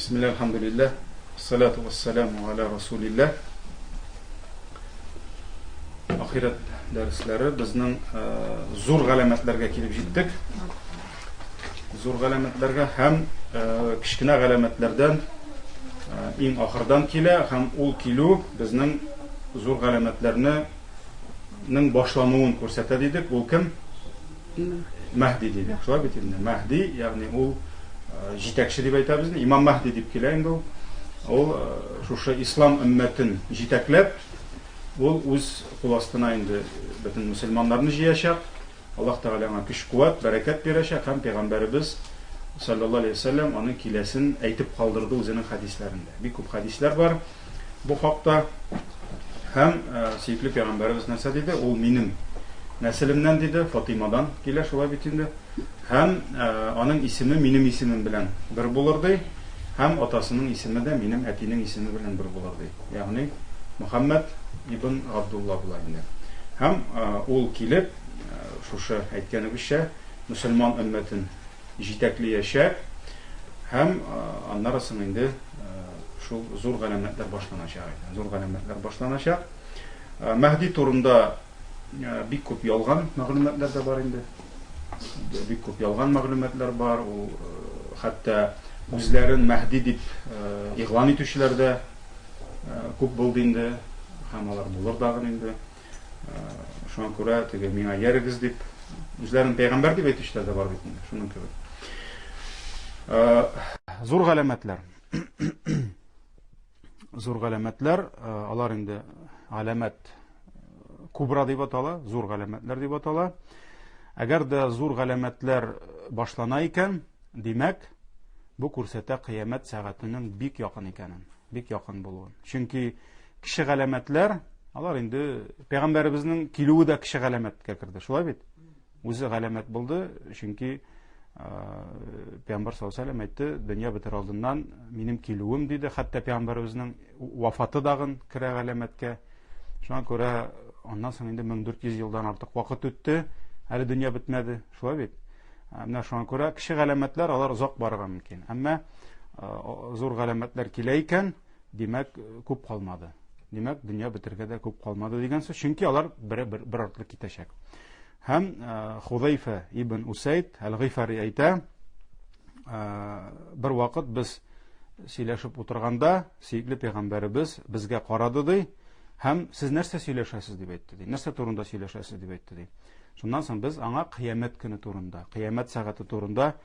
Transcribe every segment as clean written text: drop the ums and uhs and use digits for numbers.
Бисмилла, алхамдулилла, салату вассаламу аля расулилла. Ахирәт дәресләре безнең э, зур галәмәтләргә килеп җиттек. Зур галәмәтләргә һәм э, кечкенә галәмәтләрдән э, иң ахырдан килә һәм ул килү безнең зур галәмәтләрне ның башлануын күрсәтә дидек. Ул кем? Мәһди дидек. Шулай бит инде. Мәһди, ягъни ул э, җитәкче дип әйтәбез инде. Имам Мәһди дип килә инде ул. Ул э, шушы ислам өммәтен җитәкләп, ул үз кул астына инде бөтен мөселманнарны җыячак. Аллаһ Тәгалә аңа көч-куәт, бәрәкәт бирәчәк һәм пәйгамбәребез саллаллаһу алейһи вәсәлләм аның киләсен әйтеп калдырды үзенең хәдисләрендә. Бик күп хәдисләр бар бу хакта. Һәм э, сөекле пәйгамбәребез нәрсә диде? Ул минем нәселемнән диде, Фатыймадан килә, шулай бит инде. Һәм э, аның исеме минем исемем белән бер булыр ди. Һәм атасының исеме дә минем әтинең исеме белән бер булыр ди. Ягъни Мөхәммәд ибн Габдулла була инде. Һәм э, ул килеп, шушы әйткәнебезчә, мөселман өммәтен җитәклиячәк һәм аннары соң инде шул зур галәмәтләр башланачак иде. Зур галәмәтләр башланачак. Мәһди турында бик күп ялган мәгълүматлар да бар инде. Бик күп ялган мәгълүматлар бар. Ул хәтта үзләрен Мәһди дип игълан итүчеләр дә күп булды инде һәм алар булыр дагын инде. Шуңа күрә теге миңа иярегез дип, үзләрен пәйгамбәр дип әйтүчеләр дә бар бит инде, шуның кебек. Зур галәмәтләр. Зур галәмәтләр, алар инде галәмәт кубра дип атала, зур галәмәтләр дип атала. Әгәр дә зур галәмәтләр башлана икән, димәк, бу күрсәтә кыямәт сәгатенең бик якын икәнен, бик якын булуын. Чөнки кече галәмәтләр, алар инде пәйгамбәребезнең килүе дә кече галәмәткә керде, шулай бит? Үзе галәмәт булды, чөнки пәйгамбәр саллаллаһу алейһи әйтте, дөнья бетер алдыннан минем килүем диде, хәтта пәйгамбәребезнең вафаты дагын керә галәмәткә. Шуңа күрә аннан соң инде 1400 елдан артык вакыт үтте, әле дөнья бетмәде, шулай бит? Менә шуңа күрә кече галәмәтләр алар озак барырга мөмкин. Әмма зур галәмәтләр килә икән, Димәк, күп калмады. Димәк, дөнья бетергә дә күп калмады дигән сүз, чөнки алар бер бер, бер артлы китәчәк. Һәм э, Худайфа ибн Усайд әл-Гыйфари әйтә, э, бер вакыт без сөйләшеп утырганда, сөекле пәйгамбәребез безгә карады ди, һәм сез нәрсә сөйләшәсез дип әйтте ди. Нәрсә турында сөйләшәсез дип әйтте ди. Шуннан соң без аңа кыямәт көне турында, кыямәт сәгате турында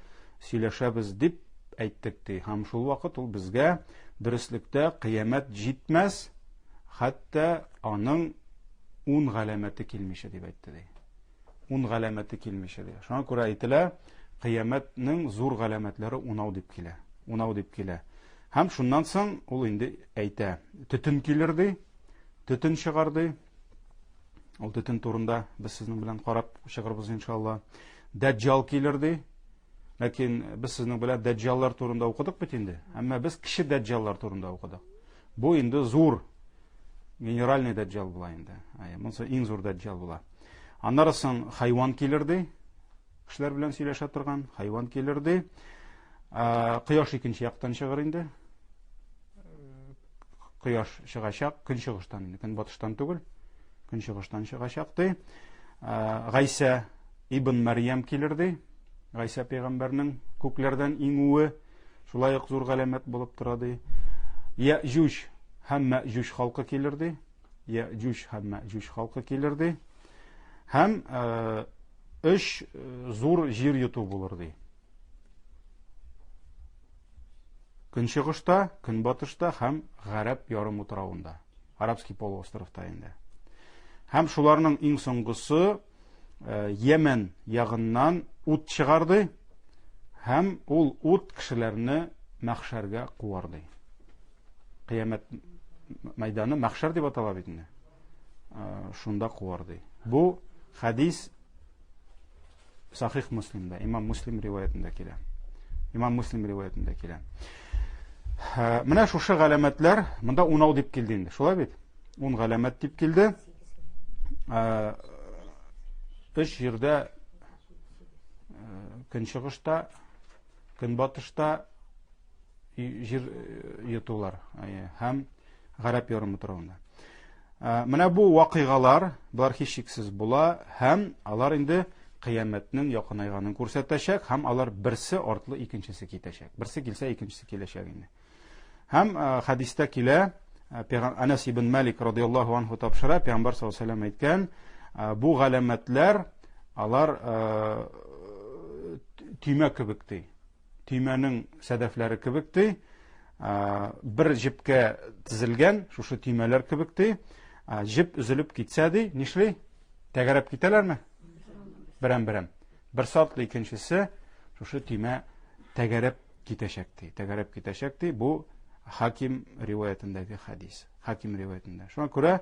сөйләшәбез дип әйттек ди. Һәм шул вакыт ул безгә дөреслектә кыямәт җитмәс, хәтта аның ун галәмәте килмичә дип әйтте ди. Ун галәмәте килмичә ди. Шуңа күрә әйтелә, кыямәтнең зур галәмәтләре унау дип килә. Унау дип килә. Һәм шуннан соң ул инде әйтә, төтен килер ди, төтен чыгар ди. Ул төтен турында без сезнең белән карап чыгырбыз иншалла. Дәҗҗал килер ди. Ләкин без сезнең белән дәҗҗаллар турында укыдык бит инде. Әмма без кече дәҗҗаллар турында укыдык. Бу инде зур генеральный дәҗҗал була инде. Монысы иң зур дәҗҗал була. Аннары соң хайван килер ди. Кешеләр белән сөйләшә торган хайван килер ди. Кояш икенче яктан чыгыр инде. Кояш чыгачак көнчыгыштан инде, көнбатыштан түгел, көнчыгыштан чыгачак ди. Гайсә ибн Мәрьям килер ди. Гайсә пәйгамбәрнең күкләрдән иңүе шулай ук зур галәмәт булып тора ди. Яҗүҗ һәм Мәҗүҗ халкы килер ди. Яҗүҗ һәм Мәҗүҗ халкы килер ди. Һәм өч зур җир йоту булыр ди. Көнчыгышта, көнбатышта һәм Гарәп ярымутравында. Арабский полуостровта инде. Һәм шуларның иң соңгысы э, Йемен ягыннан ут чыгарды һәм ул ут кешеләрне мәхшәргә куар ди. Кыямәт мәйданы мәхшәр дип атала бит инде. Э, шунда куар ди. Бу хәдис Сахих Муслимда, Имам Муслим риваятендә килә. Имам Муслим риваятендә килә. Э, менә шушы галәмәтләр, монда унау дип килде инде, шулай бит? Ун галәмәт дип килде. Э, өч җирдә э, көнчыгышта, көнбатышта, җир йотулар һәм Гарәп ярымутравында. Менә бу вакыйгалар, болар һичшиксез була һәм алар инде кыямәтнең якынайганын күрсәтәчәк һәм алар берсе артлы икенчесе китәчәк. Берсе килсә, икенчесе киләчәк инде. Һәм хәдистә килә, Әнәс ибн Малик радияллаһу анху тапшыра, Пәйгамбәр саллаллаһу алейһи вәсәлләм әйткән, бу галәмәтләр алар төймә кебек ди. Төймәнең сәдәфләре кебек ди. Бер җепкә тезелгән шушы төймәләр кебек ди. Җеп өзелеп китсә ди, нишли? Тәгәрәп китәләрме? Берәм-берәм. Бер сатлы икенчесе шушы төймә тәгәрәп китәчәк ди. Тәгәрәп китәчәк ди. Бу Хаким риваятендәге хәдис. Хаким риваятендә. Шуңа күрә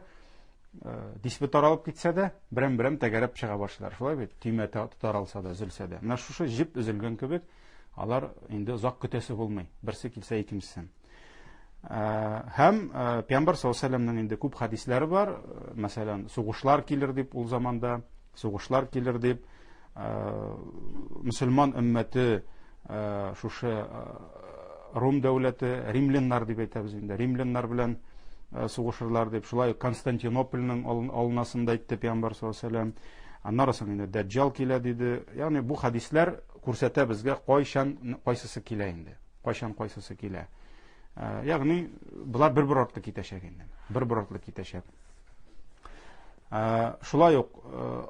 дисбе таралып китсә дә, берәм-берәм тәгәрәп чыга башлар. Шулай бит? Төймә таралса да, өзелсә дә. Менә шушы җеп өзелгән кебек, алар инде озак көтәсе булмый. Берсе килсә, икенчесе. Һәм Пәйгамбәр саллаллаһу алейһи вәсәлләмнең инде күп хәдисләре бар. Мәсәлән, сугышлар килер дип ул заманда, сугышлар килер дип, мөселман өммәте шушы Рум дәүләте, римляннар дип әйтәбез инде, римляннар белән сугышырлар дип, шулай Константинопольнең алынасын да әйтте Пәйгамбәр саллаллаһу алейһи вәсәлләм. Аннары соң инде Дәҗҗал килә диде. Ягъни бу хәдисләр күрсәтә безгә кайчан кайсысы килә инде. Кайчан кайсысы килә. Ягъни болар бер-бер артлы китәчәк инде. Бер-бер артлы китәчәк. Шулай ук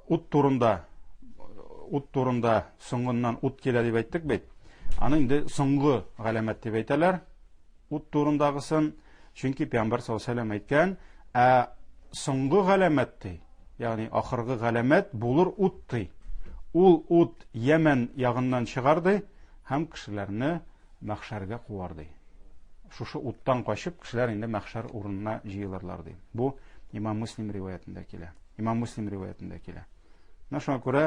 ут турында ут турында соңыннан ут килә дип әйттек бит. Аны инде соңгы галәмәт дип әйтәләр. Ут турындагысын, чөнки Пәйгамбәр саллаллаһу алейһи вәсәлләм әйткән, ә соңгы галәмәт ди, ягъни ахыргы галәмәт булыр ут ди. Ул ут Йәмән ягыннан чыгар ди һәм кешеләрне мәхшәргә куар ди. Шушы уттан качып, кешеләр инде мәхшәр урынына җыелырлар ди. Бу Имам Муслим риваятендә килә. Имам Муслим риваятендә килә. Менә шуңа күрә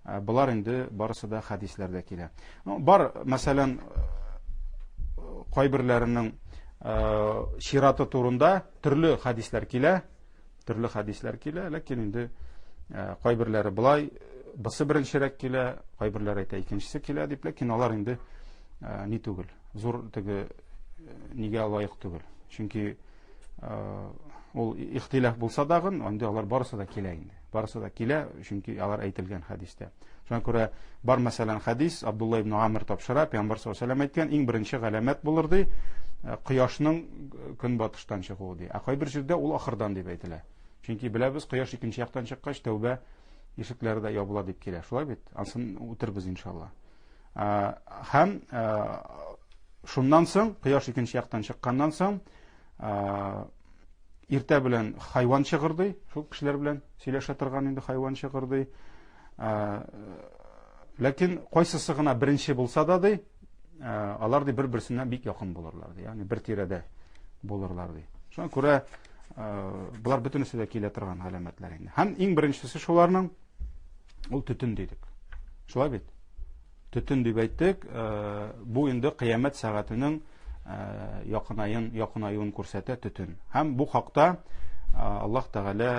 э, болар инде барысы да хәдисләрдә килә. Ну, бар, мәсәлән, э, кайберләренең э, чираты турында төрле хәдисләр килә, төрле хәдисләр килә, ләкин инде кайберләре болай, бысы беренчерәк килә, кайберләре әйтә икенчесе килә дип, ләкин алар инде ни түгел, зур теге нигә лаек түгел. Чөнки ул ихтилаф булса дагын, инде алар барысы да килә инде. Барысы да килә, чөнки алар әйтелгән хәдистә. Шуңа күрә бар мәсәлән хәдис Абдулла ибн Амр тапшыра, Пәйгамбәр саллаллаһу алейһи әйткән, иң беренче галәмәт булыр ди, кояшның көнбатыштан чыгуы ди. Ә кайбер җирдә ул ахырдан дип әйтелә. Чөнки беләбез, кояш икенче яктан чыккач, тәүбә ишекләре дә ябыла дип килә. Шулай бит? Ансын үтербез иншалла. Һәм шуннан соң, кояш икенче яктан чыкканнан соң, иртә белән хайван чыгырдый, шул кешеләр белән сөйләшә торган инде хайван чыгырдый. Ләкин кайсысы гына беренче булса да ди, алар ди бер-берсеннән бик якын булырлар ди, ягъни бер тирәдә булырлар ди. Шуңа күрә болар бөтенесе дә килә торган галәмәтләр инде. Һәм иң беренчесе шуларның ул төтен дидек. Шулай бит? Төтен дип әйттек, бу инде кыямәт сәгатенең якынаен, якынаюын күрсәтә төтен. Һәм бу хакта Аллаһ Тәгалә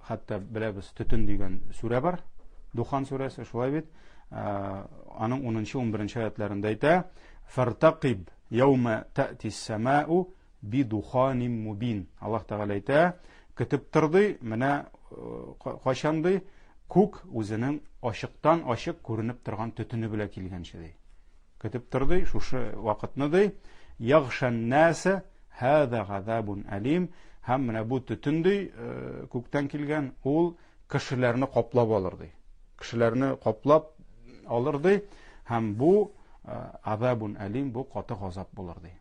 хәтта беләбез төтен дигән сүрә бар. Духан сүрәсе, шулай бит. Аның 10-11 аятларында әйтә: "Фартақиб яума тәти ас-самау бидуханим мубин". Аллаһ Тәгалә әйтә: "Көтеп тор ди, менә кайчан ди, Күк үзенең ачыктан ачык күренеп торган төтене белән килгәнче ди. Көтеп тор ди, шушы вакытны ди. Ягшан наса һаза газабун алим. Һәм менә бу төтен ди, күктән килгән, ул кешеләрне каплап алыр ди. Кешеләрне каплап алыр ди. Һәм бу азабун алим, бу каты газап булыр ди.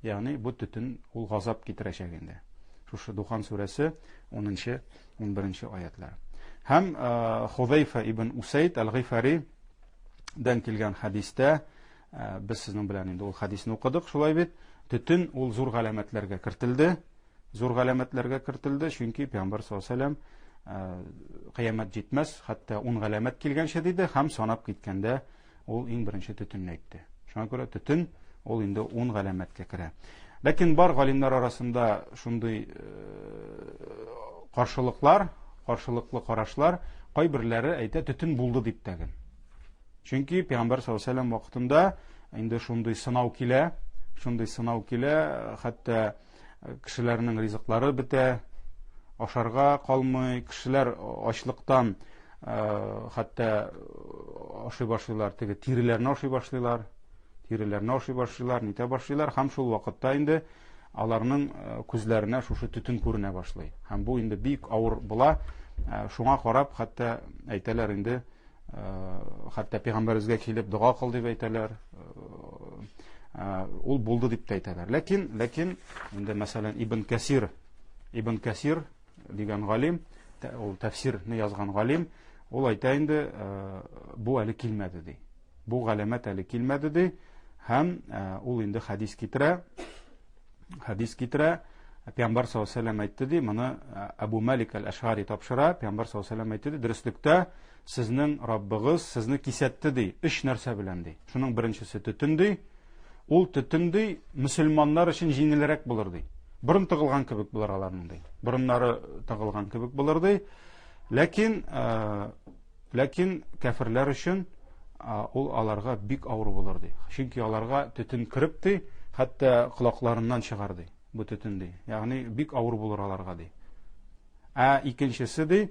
Ягъни бу төтен ул газап китерәчәк инде. Шушы Духан сүрәсе 10-нчы, 11-нче аятлар. Һәм Хузайфа ибн Усайд аль-Гыйфари дән килгән хәдистә без сезнең белән инде ул хәдисне укыдык, шулай бит. Төтен ул зур галәмәтләргә кертелде. Зур галәмәтләргә кертелде, чөнки Пәйгамбәр саллаллаһу алейһи вәсәлләм кыямәт җитмәс, хәтта ун галәмәт килгәнче диде һәм санап киткәндә ул иң беренче төтенне әйтте. Шуңа күрә төтен ул инде ун галәмәткә керә. Ләкин бар галимнәр арасында шундый каршылыклар, каршылыклы карашлар, кайберләре әйтә төтен булды дип тәген. Чөнки Пәйгамбәр саллаллаһу алейһи вәсәлләм вакытында инде шундый сынау килә. Шундый сынау килә, хәтта кешеләрнең ризыклары бетә, ашарга калмый, кешеләр ачлыктан хәтта ашый башлыйлар, теге тиреләрне ашый башлыйлар, тиреләрне ашый башлыйлар, нитә башлыйлар һәм шул вакытта инде аларның күзләренә шушы төтен күренә башлый. Һәм бу инде бик авыр була. Шуңа карап хәтта әйтәләр инде, хәтта пәйгамбәребезгә килеп дога кыл дип әйтәләр. Ул булды дип тә әйтәләр. Ләкин, ләкин инде мәсәлән Ибн Кәсир, Ибн Кәсир дигән галим, ул тәфсирне язган галим, ул әйтә инде, бу әле килмәде ди. Бу галәмәт әле килмәде ди. Һәм ул инде хәдис китерә. Хәдис китерә. Пәйгамбәр саллаллаһу алейһи вәсәлләм әйтте ди, моны Әбу Малик әл-Әшгари тапшыра. Пәйгамбәр саллаллаһу алейһи вәсәлләм әйтте ди, дөреслектә сезнең Раббыгыз сезне кисәтте ди, өч нәрсә белән ди. Шуның беренчесе төтен ди. Ул төтен ди, мөселманнар өчен җиңелрәк булыр ди. Борын тыгылган кебек булыр аларның ди. Борыннары тыгылган кебек булыр ди. Ләкин Ләкин кәферләр өчен ул аларга бик авыр булыр ди. Чөнки аларга төтен кереп ди, хәтта колакларыннан чыгар ди бу төтен ди. Ягъни бик авыр булыр аларга ди. Ә икенчесе ди,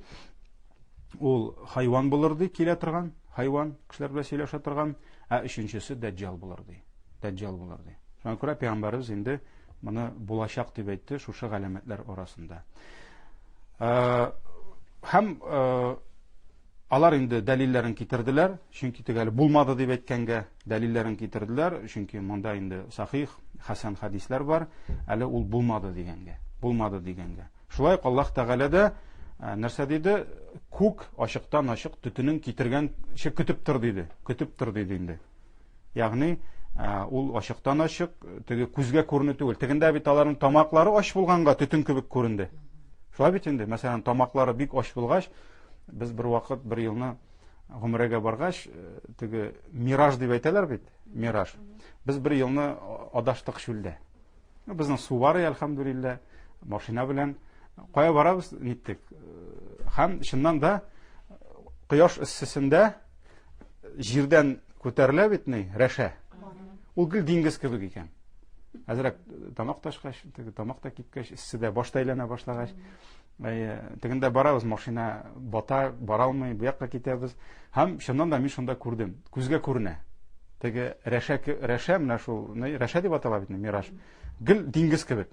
ул хайван булыр ди, килә торган хайван, кешеләр белән сөйләшә торган. Ә өченчесе дәҗҗал булыр ди. Дәҗҗал булыр ди. Шуңа күрә пәйгамбәребез инде моны булачак дип әйтте шушы галәмәтләр арасында. Һәм алар инде дәлилләрен китерделәр, чөнки төгәл булмады дип әйткәнгә дәлилләрен китерделәр, чөнки монда инде сахих, хәсән хәдисләр бар, әле ул булмады дигәнгә, булмады дигәнгә. Шулай ук Аллаһ Тәгалә дә нәрсә диде? Күк ачыктан-ачык төтенен китергәнче көтеп тор диде. Көтеп тор диде инде. Ягъни ул ачыктан-ачык, теге күзгә күренү түгел. Тегендә бит аларның тамаклары ач булганга төтен кебек күренде. Шулай бит инде, мәсәлән, тамаклары бик ач булгач, без бер вакыт бер елны гомрәгә баргач, теге мираж дип әйтәләр бит, мираж. Без бер елны адаштык чүлдә. Безнең су бар, әлхәмдүлилләһ, машина белән кая барабыз, ниттек. Һәм чыннан да кояш эссесендә җирдән күтәрелә бит ни, рәшә. Ул гел диңгез кебек икән. Әзрәк тамак ташкач, теге тамак та кипкәч, эсседә баш та әйләнә башлагач, тегендә барабыз, машина бата, бара алмый, бу якка китәбез. Һәм чыннан да мин шунда күрдем, күзгә күренә. Теге рәшә, рәшә менә шул, рәшә дип атала бит, мираж. Гел диңгез кебек.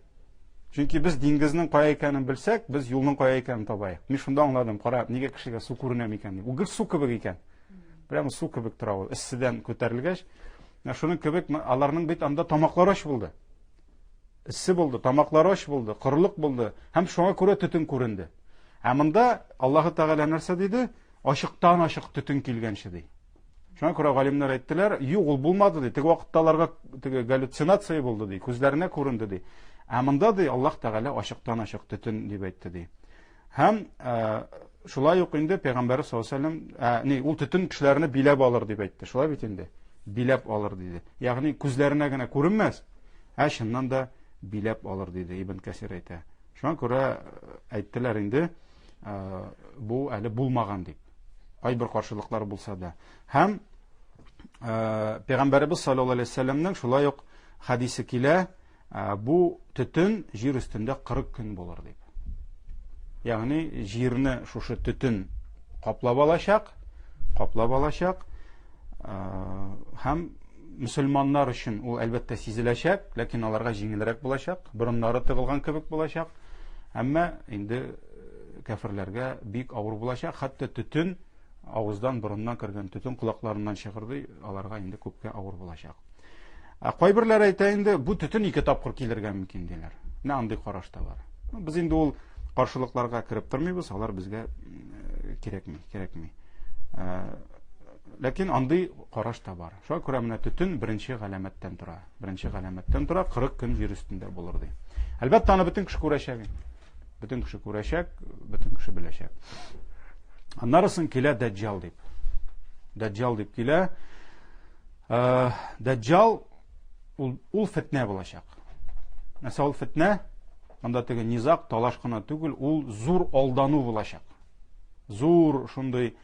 Чөнки без диңгезнең кая икәнен белсәк, без юлның кая икәнен табайык. Мин шунда аңладым, кара, нигә кешегә су күренә микән дип. Ул гел су кебек икән. Прямо су кебек тора ул, эсседән күтәрелгәч. Менә шуның кебек аларның бит анда тамаклары ач булды. Эссе булды, тамаклары ач булды, корылык булды һәм шуңа күрә төтен күренде. Ә монда Аллаһы Тәгалә нәрсә диде? Ачыктан ачык төтен килгәнче ди. Шуңа күрә галимнәр әйттеләр, юк, ул булмады ди. Теге вакытта аларга теге галлюцинация булды ди, күзләренә күренде ди. Ә монда ди Аллаһ Тәгалә ачыктан ачык төтен дип әйтте ди. Һәм шулай ук инде Пәйгамбәр саллаллаһу алейһи вәсәлләм, ни, ул төтен кешеләрне биләп алыр дип әйтте. Шулай бит инде. Биләп алыр диде. Ягъни күзләренә генә күренмәс, ә чыннан да биләп алыр диде Ибн Кәсир әйтә. Шуңа күрә әйттеләр инде, бу әле булмаган дип. Кайбер каршылыклар булса да. Һәм Пәйгамбәребез саллаллаһу алейһи вәсәлләмнең шулай ук хәдисе килә, бу төтен җир өстендә 40 көн булыр дип. Ягъни җирне шушы төтен каплап алачак, каплап алачак. Һәм мөселманнар өчен ул әлбәттә сизеләчәк, ләкин аларга җиңелрәк булачак, борыннары тыгылган кебек булачак. Әмма инде кәферләргә бик авыр булачак, хәтта төтен авыздан, борыннан кергән төтен колакларыннан чыгыр ди, аларга инде күпкә авыр булачак. Ә кайберләре әйтә инде, бу төтен ике тапкыр килергә мөмкин диләр. Менә андый караш та бар. Без инде ул каршылыкларга кереп тормыйбыз, алар безгә кирәкми, кирәкми. Ләкин андый караш та бар. Шуңа күрә менә төтен беренче галәмәттән тора. Беренче галәмәттән тора, 40 көн җир өстендә булыр ди. Әлбәттә, аны бөтен кеше күрәчәк. Бөтен кеше күрәчәк, бөтен кеше беләчәк. Аннары соң килә Дәҗҗал дип. Дәҗҗал дип килә. Дәҗҗал ул, ул фетнә булачак. Нәрсә ул фетнә? Анда теге низаг, талаш кына түгел, ул зур алдану булачак. Зур шундый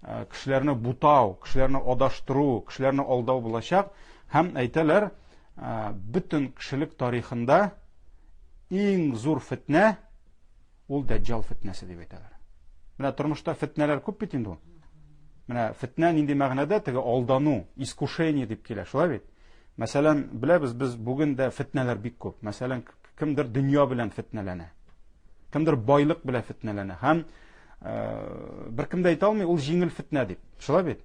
кешеләрне бутау, кешеләрне адаштыру, кешеләрне алдау булачак. Һәм әйтәләр, бөтен кешелек тарихында иң зур фетнә ул Дәҗҗал фетнәсе дип әйтәләр. Менә тормышта фетнәләр күп бит инде ул. Менә фетнә нинди мәгънәдә? Теге алдану, искушение дип килә, шулай бит? Мәсәлән, беләбез без бүген дә фетнәләр бик күп. Мәсәлән, кемдер дөнья белән фетнәләнә. Кемдер байлык белән фетнәләнә. Һәм беркем дә әйтә алмый, ул җиңел фетнә дип. Шулай бит?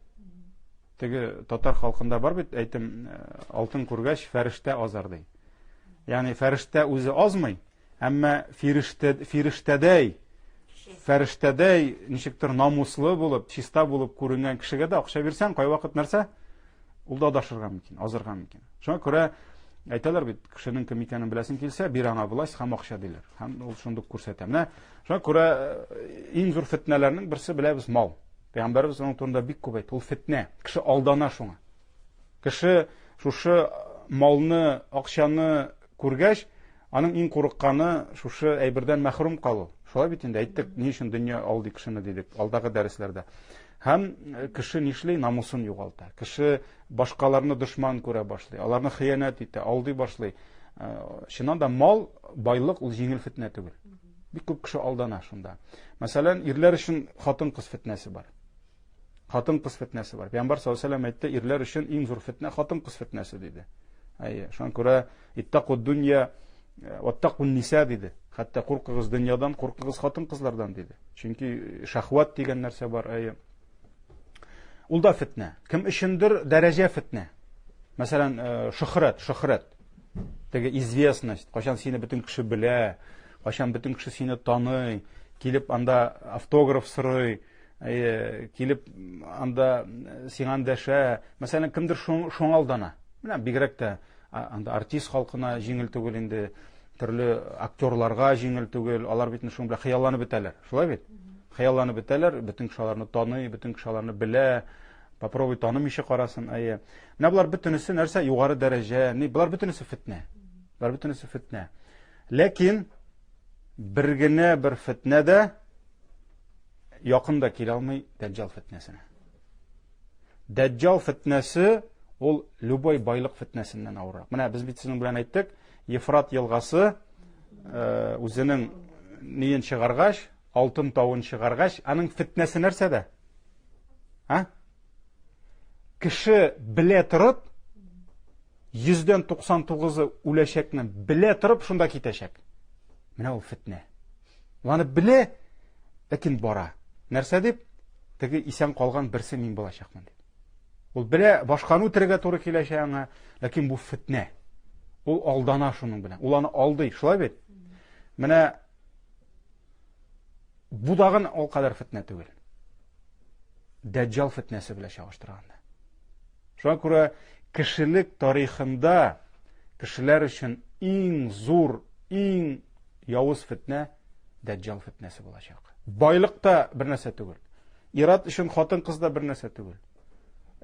Теге татар халкында бар бит әйтем, алтын күргәч фәрештә азар ди. Ягъни фәрештә үзе азмый, әмма фирештә фирештәдәй фәрештәдәй ничектер намуслы булып, чиста булып күренгән кешегә дә акча бирсәң, кайвакыт нәрсә? Ул да адашырга мөмкин, азырга мөмкин. Шуңа күрә әйтәләр бит, кешенең кем икәнен беләсең килсә, бир аңа власть һәм акча диләр. Һәм ул шундук күрсәтә. Менә шуңа күрә иң зур фетнәләрнең берсе беләбез мал. Пәйгамбәребез аның турында бик күп әйтте. Ул фетнә. Кеше алдана шуңа. Кеше шушы малны, акчаны күргәч, аның иң курыкканы шушы әйбердән мәхрүм калу. Шулай бит инде әйттек, ни өчен дөнья алдый кешене дидек алдагы дәресләрдә. Һәм кеше нишли? Намусын югалта. Кеше башкаларны дошман күрә башлый, аларны хыянәт итә, алдый башлый. Чыннан да мал, байлык ул җиңел фетнә түгел. Бик күп кеше алдана шунда. Мәсәлән, ирләр өчен хатын-кыз фетнәсе бар. Хатын-кыз фетнәсе бар. Пәйгамбәр саллаллаһу алейһи әйтте, ирләр өчен иң зур фетнә хатын-кыз фетнәсе диде. Әйе, шуңа күрә иттаку дөнья ваттаку ниса диде. Хәтта куркыгыз дөньядан, куркыгыз хатын-кызлардан диде. Чөнки шахват дигән нәрсә бар, әйе. Ул да фетнә. Кем өчендер дәрәҗә фетнә. Мәсәлән, шөхрәт, шөхрәт. Теге известность, кайчан сине бөтен кеше белә, кайчан бөтен кеше сине таный, килеп анда автограф сорый, Әйе, килеп анда сиңа эндәшә. Мәсәлән, кемдер шуңа алдана. Менә бигрәк тә анда артист халкына җиңел түгел инде, төрле актерларга җиңел түгел. Алар бит шуның белән хыялланып бетәләр. Шулай бит? Хыялланып бетәләр, бөтен кеше аларны таный, бөтен кеше аларны белә. Попробуй танымыйча карасын, әйе. Менә болар бөтенесе нәрсә? Югары дәрәҗә, ни, болар бөтенесе фетнә. Болар бөтенесе фетнә. Ләкин бер генә бер фетнә дә якын да килә алмый Дәҗҗал фетнәсенә. Дәҗҗал фетнәсе ул любой байлык фетнәсеннән авыррак. Менә без бит сезнең белән әйттек, Ефрат елгасы үзенең ниен чыгаргач, алтын тавын чыгаргач, аның фетнәсе нәрсәдә? А? Кеше белә торып, 99%-ы үләчәкне белә торып шунда китәчәк. Менә ул фетнә. Ул аны белә, ләкин бара. Нәрсә дип? Теге исән калган берсе мин булачакмын дип. Ул белә, башканы үтерергә туры киләчәк аңа, ләкин бу фетнә. Ул алдана шуның белән. Ул аны алдый, шулай бит? Менә бу дагын ул кадәр фетнә түгел. Дәҗҗал фетнәсе белән чагыштырганда. Шуңа күрә кешелек тарихында кешеләр өчен иң зур, иң явыз фетнә Дәҗҗал фетнәсе булачак. Байлык та бер нәрсә түгел. Ират өчен хатын-кыз да бер нәрсә түгел.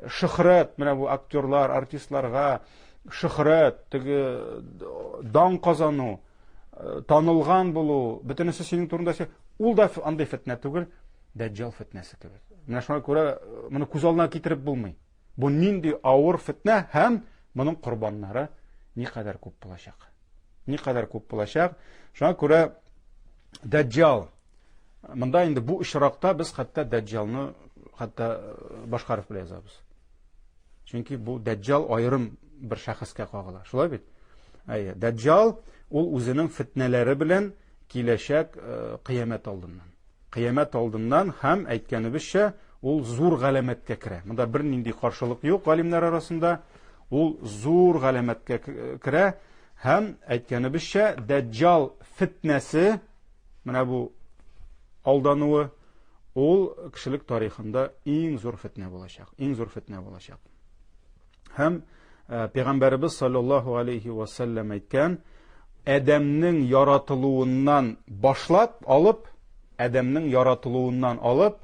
Шөхрәт, менә бу актерлар, артистларга шөхрәт, теге дан казану, танылган булу, бөтенесе синең турында ул да андый фетнә түгел. Дәҗҗал фетнәсе кебек. Менә шуңа күрә моны күз алдына китереп булмый. Бу нинди авыр фетнә һәм моның корбаннары никадәр күп булачак. Никадәр күп булачак. Шуңа күрә Дәҗҗал монда инде бу очракта без хәтта Дәҗҗалны хәтта башка хәреф белән язабыз. Чөнки бу Дәҗҗал аерым бер шәхескә кагыла. Шулай бит? Әйе, Дәҗҗал ул үзенең фетнәләре белән киләчәк кыямәт алдыннан. Кыямәт алдыннан һәм, әйткәнебезчә, ул зур галәмәткә керә. Монда бернинди каршылык юк галимнәр арасында. Ул зур галәмәткә керә һәм, әйткәнебезчә, Дәҗҗал фитнәсе, менә бу алдануы, ул кешелек тарихында иң зур фитнә булачак. Иң зур фитнә булачак. Һәм Пәйгамбәребез саллаллаһу алейхи ва саллям әйткән, Адәмнең яратылуыннан башлап алып, Адәмнең яратылуыннан алып,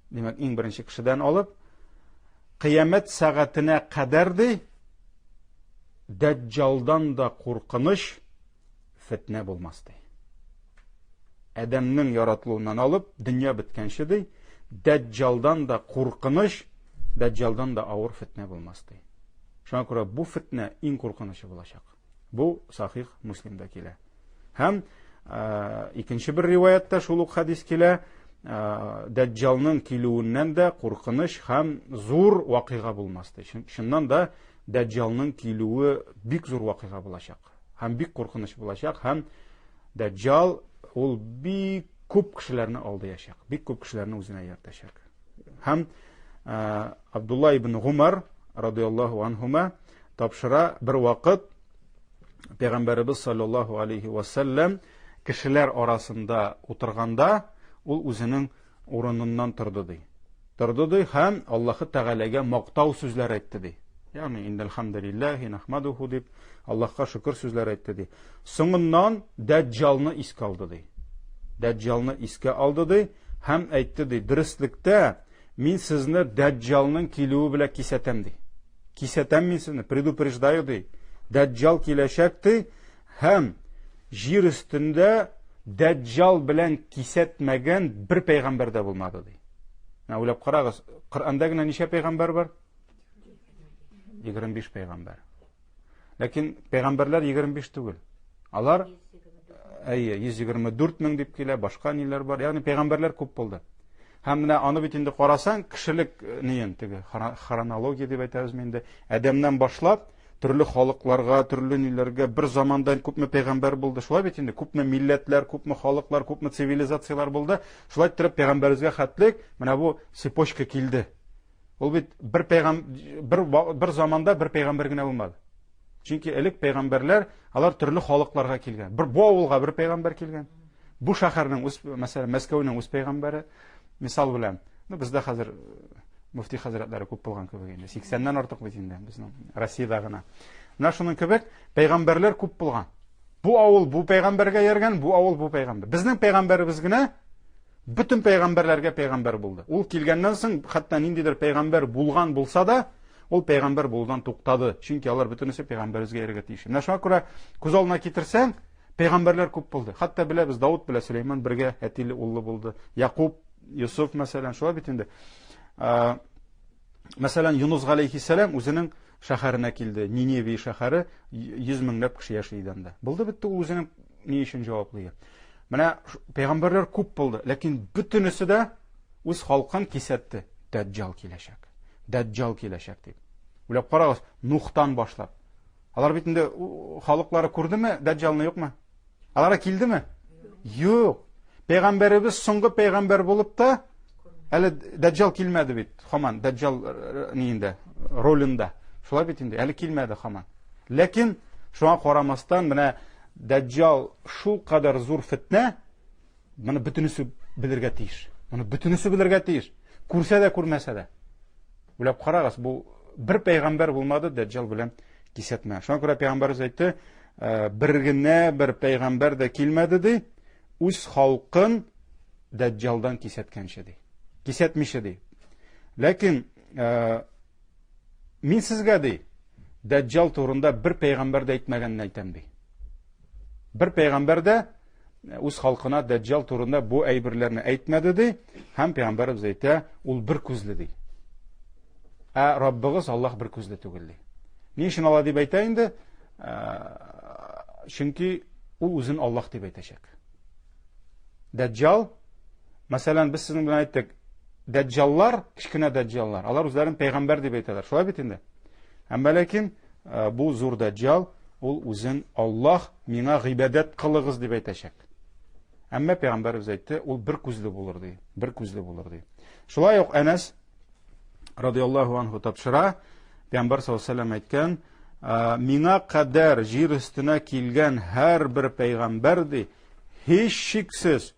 димәк, иң беренче кешедән алып, кыямәт сәгатенә кадәр ди, Дәҗҗалдан да куркыныч фетнә булмас ди. Адәмнең яратылуыннан алып, дөнья беткәнче ди, Дәҗҗалдан да куркыныч, Дәҗҗалдан да авыр фетнә булмас ди. Шуңа күрә бу фетнә иң куркынычы булачак. Бу Сахих Муслимда килә. Һәм икенче бер риваятта шул ук хәдис килә, Дәҗҗалның килүеннән дә куркыныч һәм зур вакыйга булмас ди. Чыннан да Дәҗҗалның килүе бик зур вакыйга булачак. Һәм бик куркыныч булачак һәм Дәҗҗал ул бик күп кешеләрне алдаячак, бик күп кешеләрне үзенә ияртәчәк. Һәм Абдулла ибн Гумар радиаллаһу анһума тапшыра бер вакыт Пәйгамбәребез саллаллаһу алейхи ва сәлләм кешеләр арасында утырганда ул үзенең урыныннан торды ди. Торды ди һәм Аллаһы Тәгаләгә мактау сүзләре әйтте ди. Ягъни иннәл нахмадуху дип Аллаһка шөкер сүзләре әйтте ди. Соңыннан Дәҗҗалны искә алды ди. Дәҗҗалны искә алды ди һәм әйтте ди, дөреслектә мин сезне Дәҗҗалның килүе белән кисәтәм ди. Кисәтәм мин сезне, предупреждаю ди. Дәҗҗал киләчәк ди һәм җир өстендә Дәҗҗал белән кисәтмәгән бер пәйгамбәр дә булмады ди. Менә уйлап карагыз, Коръәндә генә ничә пәйгамбәр бар? 25 пәйгамбәр. Ләкин пәйгамбәрләр 25 түгел. Алар әйе, 124 мең дип килә, башка ниләр бар. Ягъни пәйгамбәрләр күп булды. Һәм менә аны бит инде карасаң, кешелек э, ниен теге хронология дип әйтәбез инде. Адәмнән башлап төрле халыкларга, төрле ниләргә бер заманда күпме пәйгамбәр булды. Шулай бит инде күпме милләтләр, күпме халыклар, күпме цивилизацияләр булды. Шулай иттереп пәйгамбәребезгә хәтлек менә бу цепочка килде. Ул бит бер пәйгам бер бер заманда бер пәйгамбәр генә булмады. Чөнки элек пәйгамбәрләр алар төрле халыкларга килгән. Бер бу авылга бер пәйгамбәр килгән. Бу шәһәрнең үз, мәсәлән, Мәскәүнең үз пәйгамбәре мисал белән. Ну, бездә хәзер э, мөфти хәзрәтләре күп булган кебек инде. 80-нән артык бит инде безнең Россиядә генә. Менә шуның кебек пәйгамбәрләр күп булган. Бу авыл бу пәйгамбәргә яргән, бу авыл бу пәйгамбәр. Безнең пәйгамбәребез генә бөтен пәйгамбәрләргә пәйгамбәр булды. Ул килгәннән соң хәтта ниндидер пәйгамбәр булган булса да, ул пәйгамбәр булудан туктады. Чөнки алар бөтенесе пәйгамбәребезгә иярергә тиеш. Менә шуңа күрә күз алдына китерсәң, пәйгамбәрләр күп булды. Хәтта беләбез, Давыт белән Сөләйман бергә әтиле уллы булды. Якуб, Йосыф мәсәлән, шулай бит инде. Мәсәлән, Юнус галәйһиссәлам үзенең шәһәренә килде. Ниневия шәһәре, 100 меңләп кеше яши иде анда. Булды бетте, ул үзенең ни өчен җаваплы. Менә пәйгамбәрләр күп булды, ләкин бөтенесе дә үз халкын кисәтте. Дәҗҗал киләчәк. Дәҗҗал киләчәк дип. Уйлап карагыз, Нухтан башлап. Алар бит инде халыклары күрдеме Дәҗҗалны, юкмы? Алара килдеме? Юк. Пәйгамбәребез соңгы пәйгамбәр булып та, әле Дәҗҗал килмәде бит, хаман Дәҗҗал э, ниендә, ролендә. Шулай бит инде, әле килмәде хаман. Ләкин шуңа карамастан, менә Дәҗҗал шул кадәр зур фетнә, моны бөтенесе белергә тиеш. Моны бөтенесе белергә тиеш. Күрсә дә, күрмәсә дә. Уйлап карагыз, бу бер пәйгамбәр булмады Дәҗҗал белән кисәтмә. Шуңа күрә пәйгамбәребез әйтте, «Э, бер генә бер пәйгамбәр дә килмәде ди, үз халкын Дәҗҗалдан кисәткәнче ди. Кисәтмичә ди. Ләкин э, мин сезгә ди, Дәҗҗал турында бер пәйгамбәр дә әйтмәгәнне әйтәм ди. Бер пәйгамбәр дә үз халкына Дәҗҗал турында бу әйберләрне әйтмәде ди, һәм пәйгамбәребез әйтә, ул бер күзле ди. Ә Раббыгыз Аллаһ бер күзле түгел ди. Ни өчен алай дип әйтә инде? Ә, чөнки ул үзен Аллаһ дип әйтәчәк. Дәҗҗал, мәсәлән, без сезнең белән әйттек, дәҗҗаллар, кечкенә дәҗҗаллар, алар үзләрен пәйгамбәр дип әйтәләр. Шулай бит инде? Әмма ләкин Э, бу зур дәҗҗал, ул үзен Аллаһ миңа гыйбадәт кылыгыз дип әйтәчәк. Әмма пәйгамбәребез әйтте, ул бер күзле булыр ди, бер күзле булыр ди. Шулай ук Әнәс радиаллаһу анху тапшыра, пәйгамбәр саллаллаһу алейһи әйткән, «Э, миңа кадәр җир өстенә килгән һәрбер пәйгамбәр ди, һичшиксез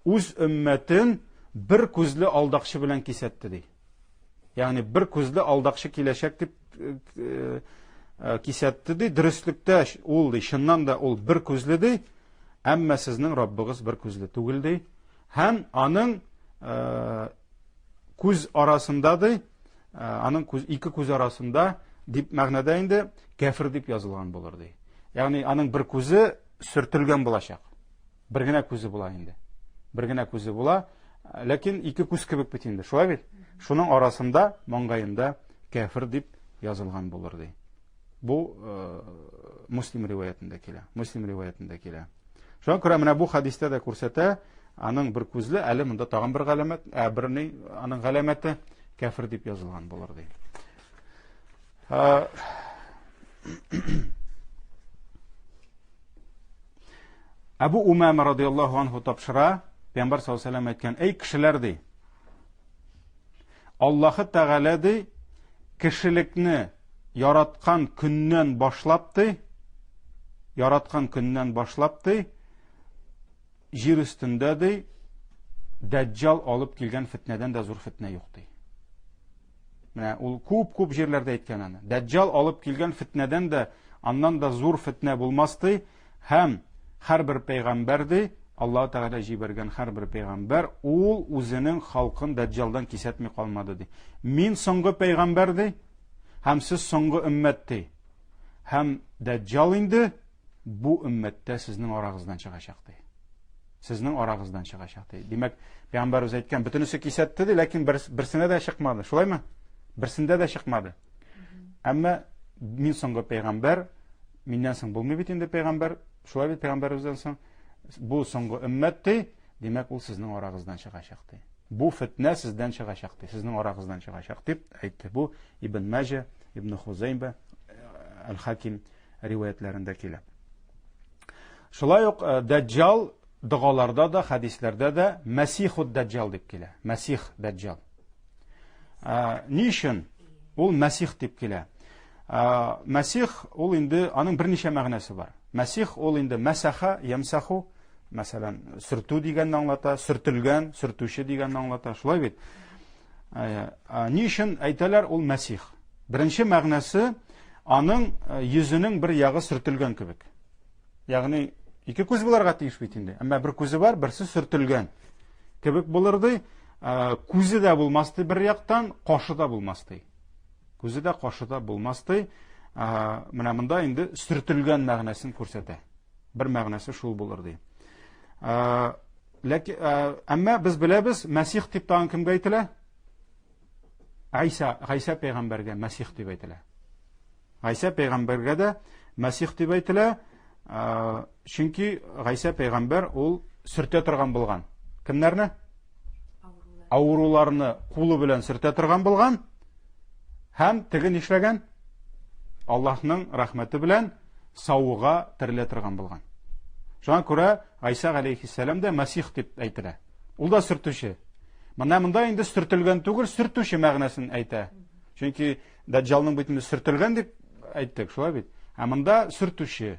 үз өммәтен бер күзле алдакчы белән кисәтте ди. Ягъни бер күзле алдакчы киләчәк дип э, э, кисәтте ди. Дөреслектә ул ди, чыннан да ул бер күзле ди. Әмма сезнең Раббыгыз бер күзле түгел ди. Һәм аның э, күз арасында ди, аның күз ике күз арасында дип мәгънәдә инде кәфер дип язылган булыр ди. Ягъни аның бер күзе сөртелгән булачак. Бер генә күзе була инде. Бер генә күзе була. Ләкин ике күз кебек бит инде. Шулай бит? Шуның арасында, маңгаенда кәфер дип язылган булыр ди. Бу Муслим риваятендә килә. Муслим риваятендә килә. Шуңа күрә менә бу хадистә дә күрсәтә, аның бер күзле, әле монда тагын бер галәмәт, ә бер ни, аның галәмәте кәфер дип язылган булыр ди. Әбу Умама радиаллаһу анху тапшыра, Пәйгамбәр саллаллаһу алейһи әйткән, "Эй кешеләр ди, Аллаһы Тәгалә ди, кешелекне яраткан көннән башлап ди, яраткан көннән башлап ди, җир өстендә ди, Дәҗҗал алып килгән фетнәдән дә зур фетнә юк ди. Менә ул күп-күп җирләрдә әйткән аны. Дәҗҗал алып килгән фетнәдән дә аннан да зур фетнә булмас ди һәм һәрбер пәйгамбәр ди, Аллаһ Тәгалә җибәргән һәрбер пәйгамбәр ул үзенең халкын Дәҗҗалдан кисәтми калмады ди. Мин соңгы пәйгамбәр ди һәм сез соңгы өммәт ди. Һәм Дәҗҗал инде бу өммәттә сезнең арагыздан чыгачак ди. Сезнең арагыздан чыгачак ди. Димәк, пәйгамбәребез әйткән, бөтенесе кисәтте ди, ләкин берсенә дә чыкмады. Шулаймы? Берсендә дә чыкмады. Әмма мин соңгы пәйгамбәр, миннән соң булмый бит инде пәйгамбәр, шулай бит пәйгамбәребездән соң. Бу соңгы өммәт ди, димәк, ул сезнең арагыздан чыгачак ди. Бу фетнә сездән чыгачак ди, сезнең арагыздан чыгачак дип әйтте. Бу Ибн Мәҗә, Ибн Хузәймә, Әл-Хаким риваятләрендә килә. Шулай ук э, Дәҗҗал догаларда да, хәдисләрдә дә Мәсихуд Дәҗҗал дип килә. Мәсих Дәҗҗал. Э, ни өчен ул Мәсих дип килә? Э, Мәсих ул инде аның берничә мәгънәсе бар. Мәсих ул инде мәсәха, ямсаху, мәсәлән, сөртү дигәнне аңлата, сөртелгән, сөртүче дигәнне аңлата. Шулай бит? Ни өчен әйтәләр ул Мәсих? Беренче мәгънәсе аның йөзенең бер ягы сөртелгән кебек. Ягъни ике күз буларга тиеш бит инде. Әмма бер күзе бар, берсе сөртелгән кебек булыр ди. Күзе дә булмас ди бер яктан, кашы да булмас ди. Күзе дә, кашы да булмас ди. Менә монда инде сөртелгән мәгънәсен күрсәтә. Бер мәгънәсе шул булыр ди. Ләкин әмма без беләбез, Мәсих дип тагын кемгә әйтелә? Гайсә, Гайсә пәйгамбәргә Мәсих дип әйтелә. Гайсә пәйгамбәргә дә Мәсих дип әйтелә, чөнки Гайсә пәйгамбәр ул сөртә торган булган. Кемнәрне? Авыруларны кулы белән сөртә торган булган. Һәм теге нишләгән? Аллаһның рәхмәте белән савыга терелә торган булган. Шуңа күрә Гайсә галәйһиссәлам дә Мәсих дип әйтелә. Ул да сөртүче. Менә монда инде сөртелгән түгел, сөртүче мәгънәсен әйтә. Чөнки Дәҗҗалның бит инде сөртелгән дип әйттек, шулай бит? Ә монда сөртүче.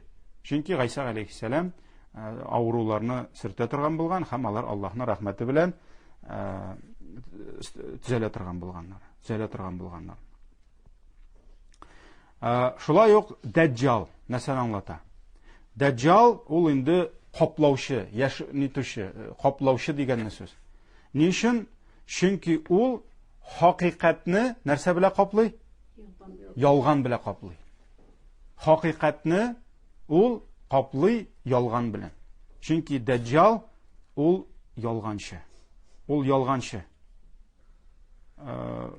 Чөнки Гайсә галәйһиссәлам э, авыруларны сөртә торган булган һәм алар Аллаһның рәхмәте белән э, төзәлә торган булганнар. Төзәлә торган булганнар. Э, шулай ук Дәҗҗал нәрсәне аңлата? Дәҗҗал ул инде каплаучы, яш нитүче, каплаучы дигән сүз. Ни өчен? Чөнки ул хакыйкатьне нәрсә белән каплый? Ялган белән каплый. Хакыйкатьне ул каплый ялган белән. Чөнки Дәҗҗал ул ялганчы. Ул ялганчы. Э,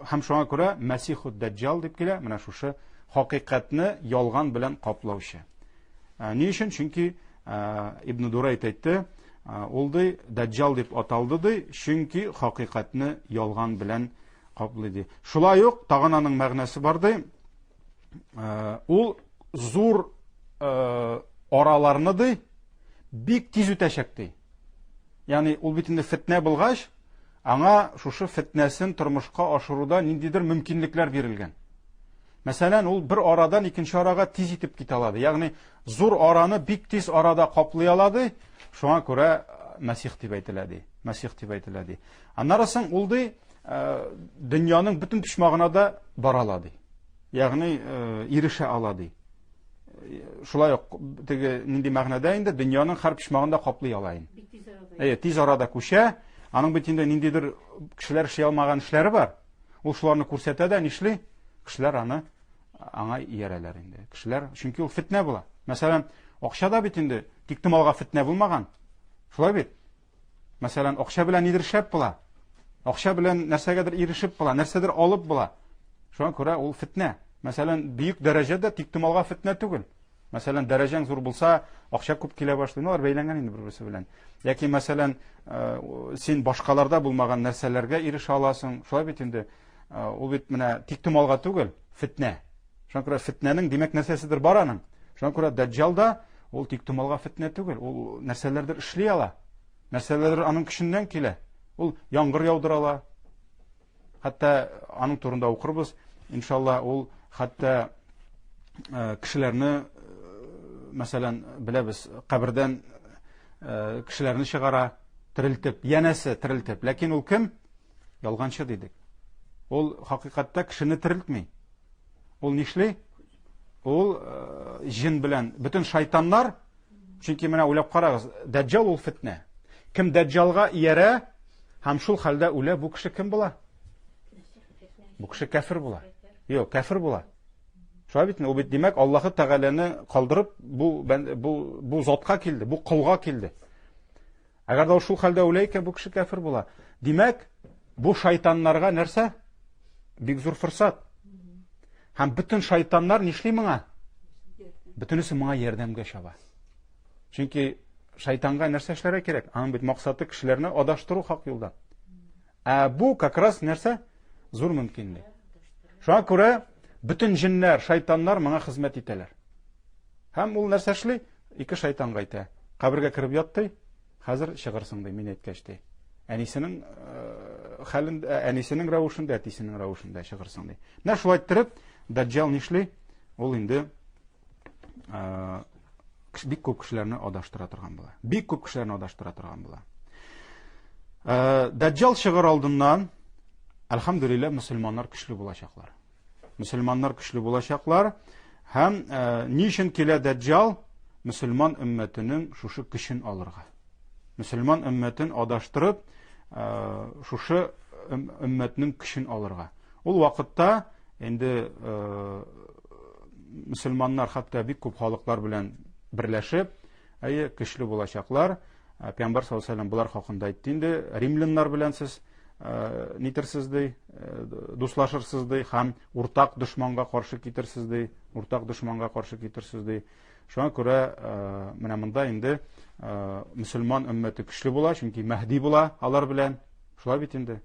һәм шуңа күрә Мәсиху Дәҗҗал дип килә, менә шушы хакыйкатьне ялган белән каплаучы. Э, ни өчен? Чөнки э, Ибн Дурайт әйтте, ул ди Дәҗҗал дип аталды ди, чөнки хакыйкатьне ялган белән каплый ди. Шулай ук тагын аның мәгънәсе бар ди. Ул зур араларны ди бик тиз үтәчәк ди. Ягъни ул бит инде фетнә булгач, аңа шушы фетнәсен тормышка ашыруда ниндидер мөмкинлекләр бирелгән. Мәсәлән, ул бер арадан икенче арага тиз итеп китә алады. Ягъни зур араны бик тиз арада каплый алады. Шуңа күрә э, Мәсих дип әйтелә ди. Мәсих дип әйтелә ди. Аннары соң ул ди, э, дөньяның бөтен почмагына да бара ала ди. Ягъни э, ирешә ала ди. Шулай ук теге нинди мәгънәдә инде дөньяның һәр почмагын да каплый ала инде. Бик тиз арада. Әйе, тиз арада күчә. Аның бит инде ниндидер кешеләр эшли алмаган эшләре бар. Ул шуларны күрсәтә дә нишли? Кешеләр аны аңа иярәләр инде. Кешеләр, чөнки ул фетнә була. Мәсәлән, акча да бит инде тиктомалга фетнә булмаган. Шулай бит? Мәсәлән, акча белән нидер эшләп була. Акча белән нәрсәгәдер ирешеп була, нәрсәдер алып була. Шуңа күрә ул фетнә. Мәсәлән, бөек дәрәҗә дә тиктомалга фетнә түгел. Мәсәлән, дәрәҗәң зур булса, акча күп килә башлый. Алар бәйләнгән инде бер-берсе белән. Яки, мәсәлән, э, син башкаларда булмаган нәрсәләргә ирешә аласың. Шулай бит инде. Э, ул бит менә тиктомалга түгел, фетнә. Шуңа күрә фетнәнең, димәк, нәрсәседер бар аның. Шуңа күрә Дәҗҗал да ул тиктомалга фетнә түгел, ул нәрсәләрдер эшли ала. Нәрсәләрдер аның көченнән килә. Ул яңгыр яудыра ала. Хәтта аның турында укырбыз. Иншалла, ул хәтта э, кешеләрне, э, мәсәлән, беләбез, кабердән э, кешеләрне чыгара, терелтеп, янәсе терелтеп. Ләкин ул кем? Ялганчы дидек. Ул хакыйкатьтә кешене терелтми. Ул нишли? Ул җен белән бөтен шайтаннар, чөнки менә уйлап карагыз, Дәҗҗал ул фитнә. Кем Дәҗҗалга иярә һәм шул хәлдә үлә, бу кеше кем була? Бу кеше кәфер була. Юк, кәфер була. Шулай бит, ул бит димәк Аллаһы Тәгаләне калдырып бу бу бу затка килде, бу колга килде. Әгәр дә ул шул хәлдә үлә икән, бу кеше кәфер була. Димәк, бу шайтаннарга нәрсә? Бик зур форсат. Һәм бөтен шайтаннар нишли моңа? Бөтенесе моңа ярдәмгә чаба. Чөнки шайтанга нәрсә эшләргә кирәк? Аның бит максаты кешеләрне адаштыру хак юлдан. Ә бу как раз нәрсә? Зур мөмкинлек. Шуңа күрә бөтен җеннәр, шайтаннар моңа хезмәт итәләр. Һәм ул нәрсә эшли? Ике шайтанга әйтә. Кабергә кереп ят ди, хәзер чыгырсың ди, мин әйткәч ди. Әнисенең э, хәлен, э, әнисенең рәвешендә, әтисенең рәвешендә чыгырсың ди. Менә шулай иттереп, Даҗҗал нишли? Ул инде э, бик күп кешеләрне адаштыра торган була. Бик күп кешеләрне адаштыра торган була. Даҗҗал чыгыр алдыннан, әлхәмдүлилләһ, мөселманнар көчле булачаклар. Мөселманнар көчле булачаклар. Һәм э, ни өчен килә Дәҗҗал? Мөселман өммәтенең шушы көчен алырга. Мөселман өммәтен адаштырып, э, шушы өммәтнең көчен алырга. Ул вакытта инде э, мөселманнар хәтта бик күп халыклар белән берләшеп, әйе, көчле булачаклар. Э, Пәйгамбәр саллаллаху алейһи вәсәлләм болар хакында әйтте инде, римляннар белән сез э, нитерсез ди, э, дуслашырсыз ди һәм уртак дошманга каршы китерсез ди, уртак дошманга каршы китерсез ди. Шуңа күрә менә монда инде мөселман өммәте көчле була, чөнки Мәһди була алар белән. Шулай бит инде.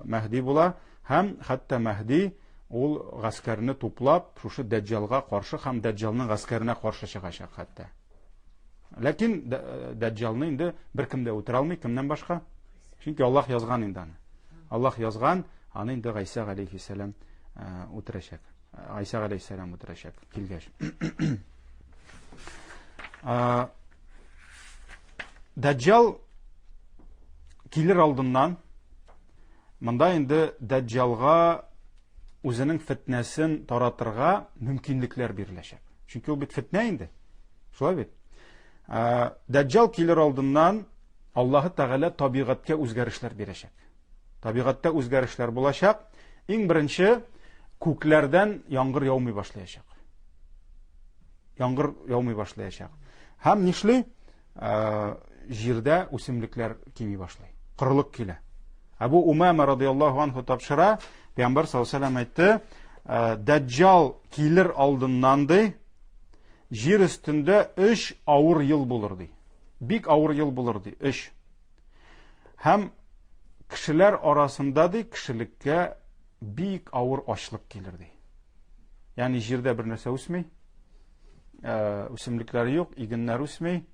Мәһди була һәм хәтта Мәһди ул гаскәрне туплап, шушы Дәҗҗалга каршы һәм Дәҗҗалның гаскәренә каршы чыгачак хәтта. Ләкин э, Дәҗҗалны инде беркем дә үтерә алмый, кемнән башка? Чөнки Аллаһ язган инде аны. Аллаһ язган, аны инде Гайсә галәйһиссәлам э, үтерәчәк. Гайсә галәйһиссәлам үтерәчәк килгәч. Э, Дәҗҗал килер алдыннан монда инде Дәҗҗалга үзенең фетнәсен таратырга мөмкинлекләр биреләчәк. Чөнки ул бит фетнә инде. Шулай бит? Дәҗҗал килер алдыннан Аллаһы Тәгалә табигатькә үзгәрешләр бирәчәк. Табигатьтә үзгәрешләр булачак. Иң беренче күкләрдән яңгыр яумый башлаячак. Яңгыр яумый башлаячак. Һәм нишли? Җирдә үсемлекләр кими башлый. Корылык килә. Әбу Умама радияллаһу анху тапшыра, Пәйгамбәр саллаллаһу алейһи әйтте, Дәҗҗал килер алдыннан ди, Җир өстендә өч авыр ел булыр ди. Бик авыр ел булыр ди, өч. Һәм кешеләр арасында ди, кешелеккә бик авыр ачлык килер ди. Ягъни җирдә бер нәрсә үсми, э, үсемлекләр юк, игеннәр үсми.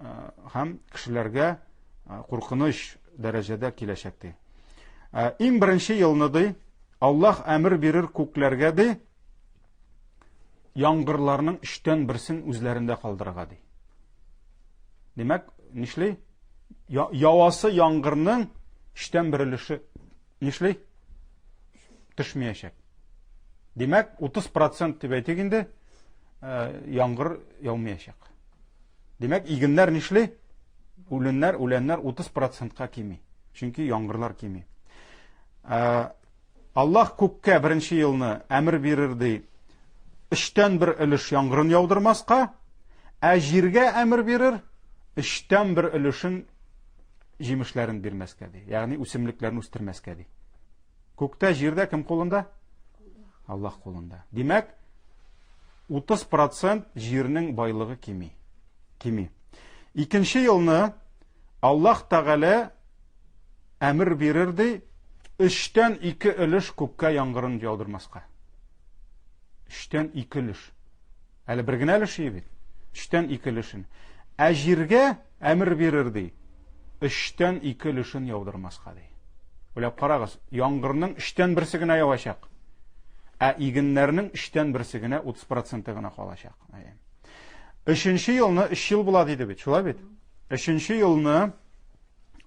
Э, һәм кешеләргә э, куркыныч дәрәҗәдә киләчәк ди. Иң беренче елны ди, Аллаһ әмер бирер күкләргә ди, яңгырларның өчтән берсен үзләрендә калдырырга ди. Димәк, нишли? Явасы яңгырның өчтән бер өлеше нишли? Төшмәячәк. Димәк, 30% дип әйтик инде, э, яңгыр яумаячак. Димәк, игеннәр нишли? Үләннәр, үләннәр 30%-ка кими. Чөнки яңгырлар кими. Э, Аллаһ күккә беренче елны әмер бирер ди, өчтән бер өлеш яңгырын яудырмаска, ә җиргә әмер бирер, өчтән бер өлешен җимешләрен бирмәскә ди, ягъни үсемлекләрен үстермәскә ди. Күктә, җирдә кем кулында? Аллаһ кулында. Димәк, 30% җирнең байлыгы кими. Кими. Икенче елны Аллаһ Тәгалә әмер бирер ди, өчтән ике өлеш күккә яңгырын яудырмаска. Өчтән ике өлеш. Әле бер генә өлеш бит. Өчтән ике өлешен. Ә җиргә әмер бирер ди. Өчтән ике өлешен яудырмаска ди. Уйлап карагыз, яңгырның өчтән берсе генә явачак. Ә игеннәрнең өчтән берсе генә 30% гына калачак. Өченче елны өч ел була диде бит, шулай бит? Өченче елны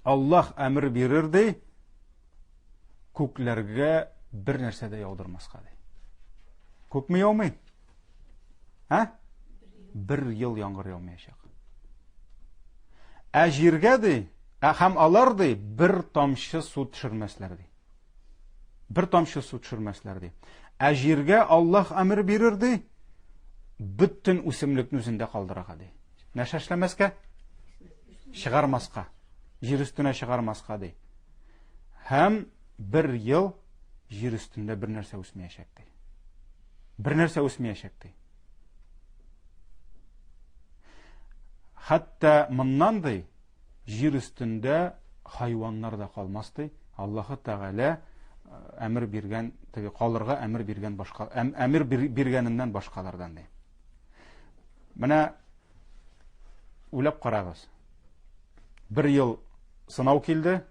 Аллаһ әмер бирер ди, күкләргә бер нәрсә дә яудырмаска ди. Күпме яумый? Ә? Бер ел яңгыр яумаячак. Ә җиргә ди, ә һәм алар ди, бер тамчы су төшермәсләр ди. Бер тамчы су төшермәсләр ди. Ә җиргә Аллаһ әмер бирер ди, бөтен үсемлекне үзендә калдырырга ди. Нәрсә эшләмәскә? Чыгармаска. Җир өстенә чыгармаска ди. Һәм бер ел җир өстендә бер нәрсә үсмәячәк ди. Бер нәрсә үсмәячәк ди. Хәтта моннан ди, җир өстендә хайваннар да калмас ди. Аллаһы Тәгалә э, әмер биргән, теге калырга әмер биргән башка, әмер биргәненнән башкалардан ди. Менә уйлап карагыз. Бер ел сынау килде,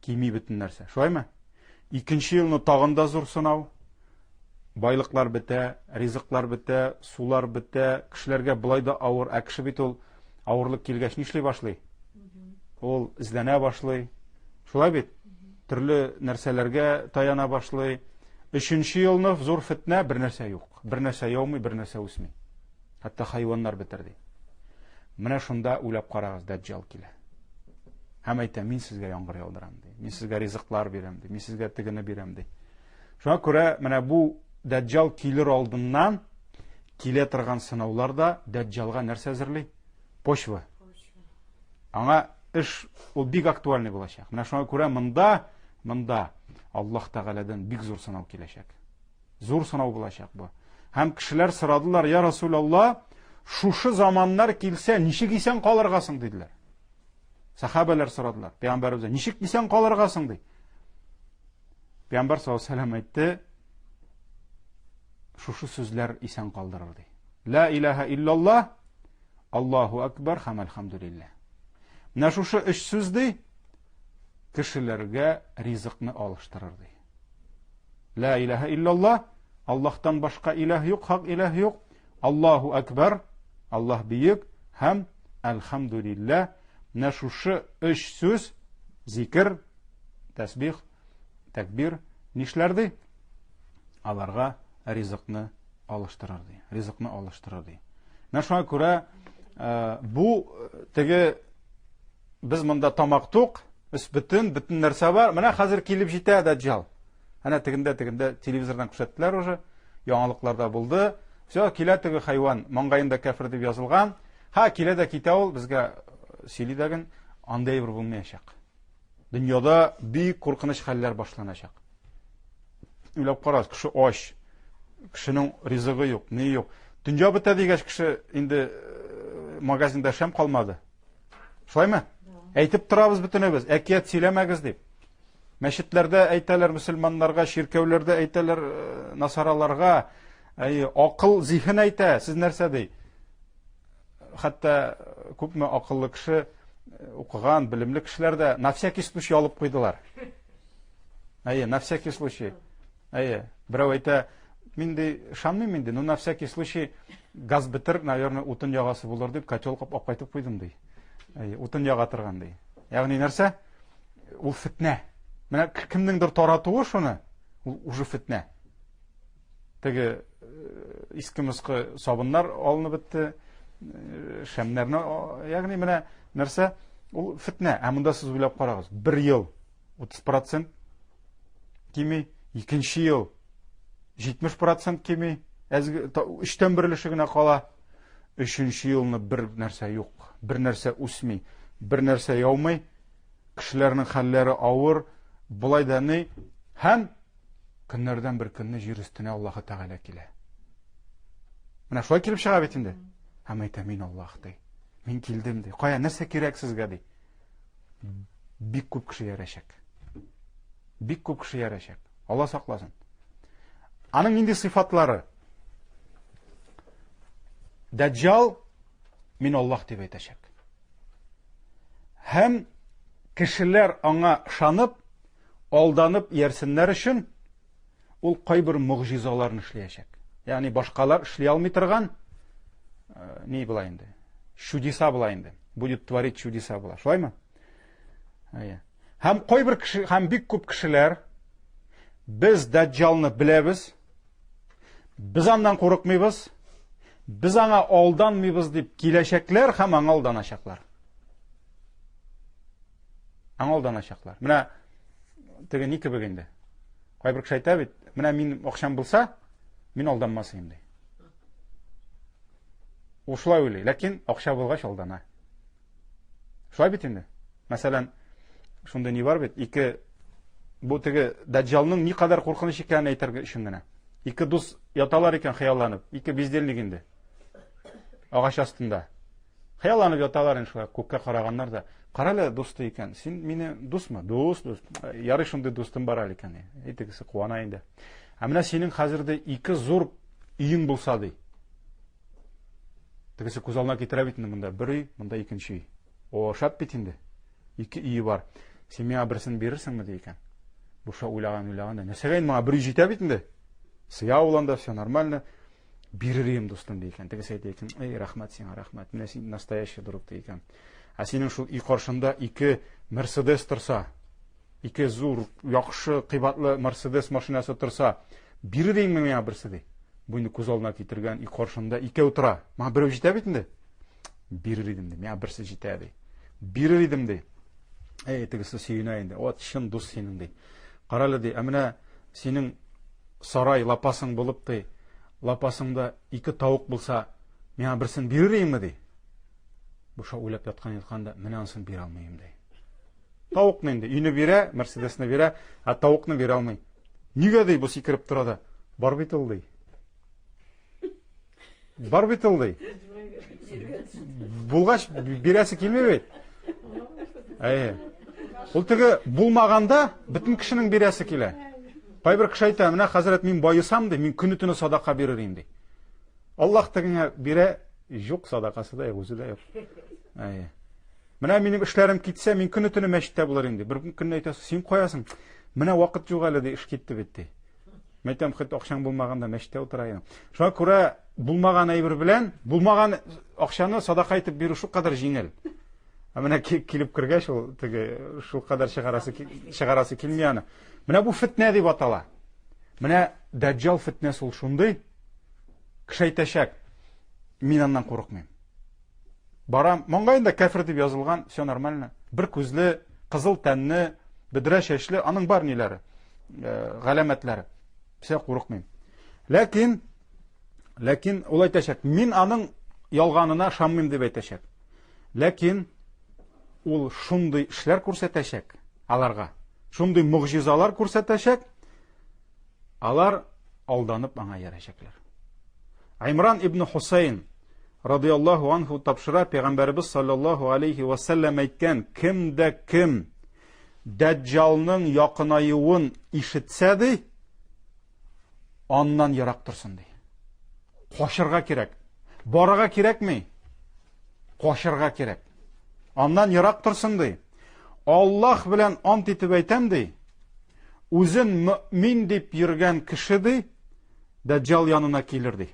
кими бөтен нәрсә. Шулаймы? Икенче елны тагын да зур сынау. Байлыклар бетә, ризыклар бетә, сулар бетә, кешеләргә болай да авыр. Ә кеше бит ул авырлык килгәч нишли башлый? Ул эзләнә башлый. Шулай бит? Төрле нәрсәләргә таяна башлый. Өченче елны зур фетнә, бер нәрсә юк. Бер нәрсә яумый, бер нәрсә үсми. Хәтта хайваннар бетер ди. Менә шунда уйлап карагыз, Дәҗҗал килә. Һәм әйтә, мин сезгә яңгыр яудырам ди. Мин сезгә ризыклар бирәм ди. Мин сезгә тегене бирәм ди. Шуңа күрә менә бу Дәҗҗал килер алдыннан килә торган сынаулар да Дәҗҗалга нәрсә әзерли? Почва. Аңа эш ул бик актуальный булачак. Менә шуңа күрә монда, монда Аллаһ Тәгаләдән бик зур сынау киләчәк. Зур сынау булачак бу. Һәм кешеләр сорадылар, я Расулалла, шушы заманнар килсә, ничек исән калырга соң диделәр. Сахабәләр сорадылар, пәйгамбәребездән, ничек исән калырга соң ди. Пәйгамбәр саллаллаһу алейһи әйтте, шушы сүзләр исән калдырыр ди. Ла илаһа иллаллаһ, Аллаһу акбар һәм әлхәмдүлилләһ. Менә шушы өч сүз ди, кешеләргә ризыкны алыштырыр ди. Ла илаһа иллаллаһ, Аллаһтан башка илаһ юк, хак илаһ юк. Аллаһу акбар, Аллаһ бөек һәм әлхәмдүлилләһ. Менә шушы өч сүз зикер, тәсбих, тәкбир нишләр ди? Аларга ризыкны алыштырыр ди. Ризыкны алыштырыр ди. Менә шуңа күрә э, бу э, теге без монда тамак тук, өс бөтен, бөтен нәрсә бар. Менә хәзер килеп җитә Дәҗҗал. Әнә тегендә тегендә телевизордан күрсәттеләр уже, яңалыкларда булды. Все, килә теге хайван, маңгаенда кәфер дип язылган. Ха, килә дә китә ул, безгә сөйли дәген, андый әйбер булмаячак. Дөньяда бик куркыныч хәлләр башланачак. Уйлап карагыз, кеше ач, кешенең ризыгы юк, ни юк. Дөнья бетә дигәч, кеше инде э, магазинда шәм калмады. Шулаймы? Әйтеп торабыз бөтенебез, әкият сөйләмәгез дип. Мәчетләрдә әйтәләр мөселманнарга, чиркәүләрдә әйтәләр э, насараларга, әй, акыл, зиһен әйтә, сез нәрсә ди? Хәтта күпме акыллы кеше э, укыган, белемле кешеләр дә на всякий случай алып куйдылар. Әйе, на всякий случай. Әйе, берәү әйтә, мин ди ышанмыйм инде, но на всякий случай газ бетер, наверное, утын ягасы булыр дип котел алып кайтып куйдым ди. Әйе, утын яга торган ди. Ягъни нәрсә? Ул фетнә. Менә кемнеңдер таратуы шуны, ул уже фетнә. Теге э, иске-москы сабыннар алынып бетте, э, шәмнәрне, ягъни менә нәрсә? Ул фетнә. Ә монда сез уйлап карагыз, бер ел 30% кими, икенче ел 70% кими, әзге өчтән бер өлеше генә кала. Өченче елны бер нәрсә юк, бер нәрсә үсми, бер нәрсә яумый. Кешеләрнең хәлләре авыр, болай да ни. Һәм Көннәрдән бер көнне җир өстенә Аллаһы Тәгалә килә. Менә шулай килеп чыга бит инде. Һәм әйтә, мин Аллаһ ди. Мин килдем ди. Кая, нәрсә кирәк сезгә ди. Бик күп кеше ярәчәк. Бик күп кеше ярәчәк. Алла сакласын. Аның нинди сыйфатлары? Дәҗҗал мин Аллаһ дип әйтәчәк. Һәм кешеләр аңа ышанып, алданып иярсеннәр өчен ул кайбер могҗизаларны эшләячәк. Ягъни башкалар эшли алмый торган э, ни була инде? Чудеса була инде. Будет творить чудеса була. Шулаймы? Әйе. Һәм кайбер кеше, һәм бик күп кешеләр без Даҗҗалны беләбез, без аннан курыкмыйбыз, без аңа алданмыйбыз дип киләчәкләр һәм аңа алданачаклар. Аңа алданачаклар. Менә теге ни кебек инде. Кайбер кеше әйтә бит, менә мин акчам булса, мин алданмас идем ди. Ул шулай уйлый, ләкин акча булгач алдана. Шулай бит инде. Мәсәлән, шундый ни бар бит, ике бу теге Даҗҗалның никадәр куркыныч икәнен әйтергә өчен генә. Ике дус яталар икән хыялланып, ике бездельник инде. Агач астында. Хыялланып яталар инде шулай, күккә караганнар да. Карале, дусты икән. Син мине дусмы? Дус, дус. Ярый шундый дустым бар әле икән. И тегесе куана инде. Ә менә синең хәзер дә ике зур өең булса ди. Тегесе күз алдына китерә бит инде монда бер өй, монда икенче өй. О, шәп бит инде. Ике өе бар. Син миңа берсен бирерсеңме ди икән. Буша уйлаган, уйлаган да. Нәрсәгә инде миңа бер өй җитә бит инде. Сыя ул анда, все нормально. Бирер идем, дустым, ди икән. Тегесе әйтә икән, эй, рәхмәт сиңа, рәхмәт. Менә син настоящий друг, ди икән. Ә синең шул өй каршында ике Мерседес торса, ике зур, яхшы, кыйбатлы Мерседес машинасы торса, бирер идеңме миңа берсе, ди. Бу инде күз алдына китергән, и каршында икәү тора. Миңа берәү җитә бит инде. Бирер идем, ди. Миңа берсе җитә, ди. Бирер идем, ди. Әй, тегесе сөенә инде. Вот, чын дус синең, ди. Карале, ди, ә менә синең сарай лапасың булып, ди, лапасыңда ике тавык булса, миңа берсен бирер идеңме, ди. Бу шул уйлап яткан ятканда, менә анысын бирә алмыйм, ди. Тавыкны инде өйне бирә, Мерседесны бирә, ә тавыкны бирә алмый. Нигә ди бу сикереп тора да? Бар бит ул ди. Бар бит ул ди. Булгач бирәсе килми бит. Әйе. Ул теге булмаганда бөтен кешенең бирәсе килә. Кайбер кеше әйтә, менә хәзрәт мин баесам ди, мин көне төне садака бирер идем ди. Аллаһ тегеңә бирә, юк садакасы да юк, үзе дә юк. Әйе. Менә минем эшләрем китсә, мин көне төне мәчеттә булыр инде. Бер көнне әйтәсең, син каясың? Менә вакыт юк әле ди, эш китте бит ди. Мәйтәм, хет акчаң булмаганда мәчеттә утыра идең. Шуңа күрә булмаган әйбер белән булмаган акчаны садака итеп бирү шулкадәр җиңел. Ә менә килеп кергәч ул теге шулкадәр чыгарасы чыгарасы килми аны. Менә бу фитнә дип атала. Менә Дәҗҗал фитнәсе ул шундый. Кеше әйтәчәк, мин аннан курыкмыйм. Барам, маңгаенда кәфер дип язылган, все нормально. Бер күзле, кызыл тәнне, бөдрә чәчле, аның бар ниләре, э, галәмәтләре. Все, курыкмыйм. Ләкин, ләкин ул әйтәчәк, мин аның ялганына ышанмыйм дип әйтәчәк. Ләкин ул шундый эшләр күрсәтәчәк аларга, шундый могҗизалар күрсәтәчәк, Алар алданып аңа иярәчәкләр. Имран ибн Хусейн радиаллаһу анху тапшыра, пәйгамбәребез саллаллаһу алейхи ва сәлләм әйткән, кем дә кем Дәҗҗалның якынаюын ишетсә ди, аннан ерак торсын ди. Качырга кирәк. Барырга кирәкми. Качырга кирәк. Аннан ерак торсын ди. Аллаһ белән ант итеп әйтәм ди. Үзен мөмин дип йөргән кеше ди, Дәҗҗал янына килер ди.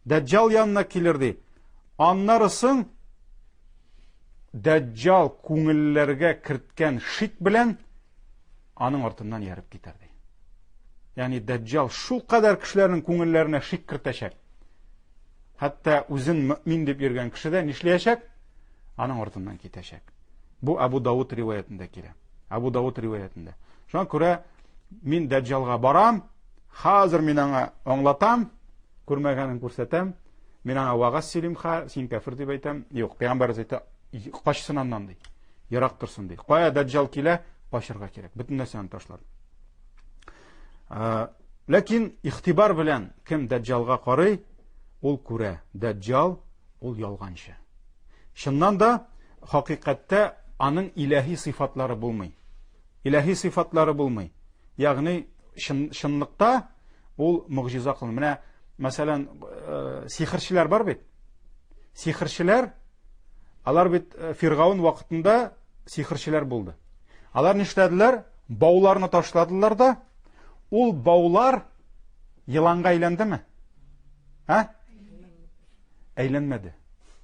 Дәҗҗал янына килер ди. Аннары соң Дәҗҗал күңелләргә керткән шик белән аның артыннан ярып китәр ди. Ягъни Дәҗҗал шул кадәр кешеләрнең күңелләренә шик кертәчәк. Хәтта үзен мөмин дип йөргән кеше дә нишләячәк? Аның артыннан китәчәк. Бу Абу Давуд риваятендә килә. Абу Давуд риваятендә. Шуңа күрә мин Дәҗҗалга барам, хәзер мин аңа аңлатам, күрмәгәнен күрсәтәм, мин аңа вагаз сөйлим, ха, син кәфер дип әйтәм. Юк, пәйгамбәребез әйтә, качсын аннан ди. Ерак торсын ди. Кая Дәҗҗал килә, качырга кирәк. Бөтен нәрсәне ташлар. Ләкин игътибар белән кем Дәҗҗалга карый, ул күрә, Дәҗҗал ул ялганчы. Чыннан да, хакыйкатьтә аның иләһи сыйфатлары булмый. Иләһи сыйфатлары булмый. Ягъни чын, чынлыкта ул могҗиза кылмый. Менә, мәсәлән, э, сихерчеләр бар бит. Сихерчеләр, алар бит э, Фиргаун вакытында сихерчеләр булды. Алар нишләделәр? Бауларны ташладылар да, ул баулар еланга әйләндеме? А? Әйләнмәде.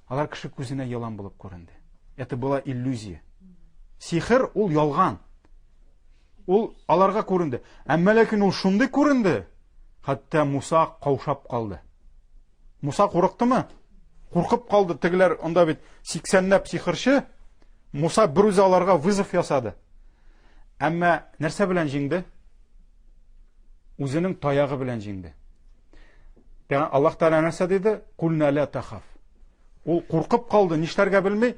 Алар кеше күзенә елан булып күренде. Это была иллюзия. Сихер ул ялган. Ул аларга күренде. Әмма ләкин ул шундый күренде, хәтта Муса каушап калды. Муса курыктымы? Куркып калды. Тегеләр анда бит 80ләп сихерче. Муса бер үзе аларга вызов ясады. Әмма нәрсә белән җиңде? Үзенең таягы белән җиңде. Аллаһ Тәгалә нәрсә диде? Кулна ла тахаф. Ул куркып калды, нишләргә белми.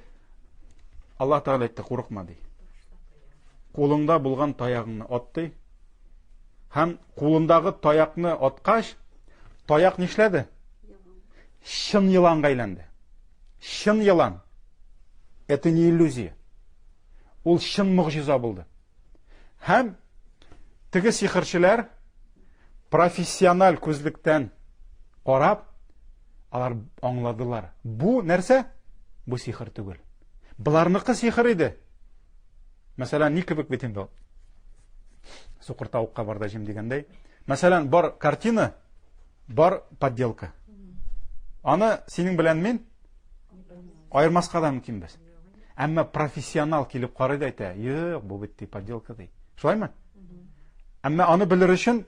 Аллаһ Тәгалә әйтте, курыкма ди. Кулыңда булган таягыңны ат ди. Һәм кулындагы таякны аткач, таяк нишләде? Чын еланга әйләнде. Чын елан. Это не иллюзия. Ул чын могҗиза булды. Һәм теге сихерчеләр профессиональ күзлектән карап, алар аңладылар. Бу нәрсә? Бу сихер түгел. Боларныкы сихер иде. Мәсәлән, ни кебек бит инде ул? Сукыр тавыкка бар да җим дигәндәй. Мәсәлән, бар картина, бар подделка. Аны синең белән мин аермаска да мөмкинбез. Әмма профессионал килеп карый да әйтә, юк, бу бит ди подделка ди. Шулаймы? Әмма аны белер өчен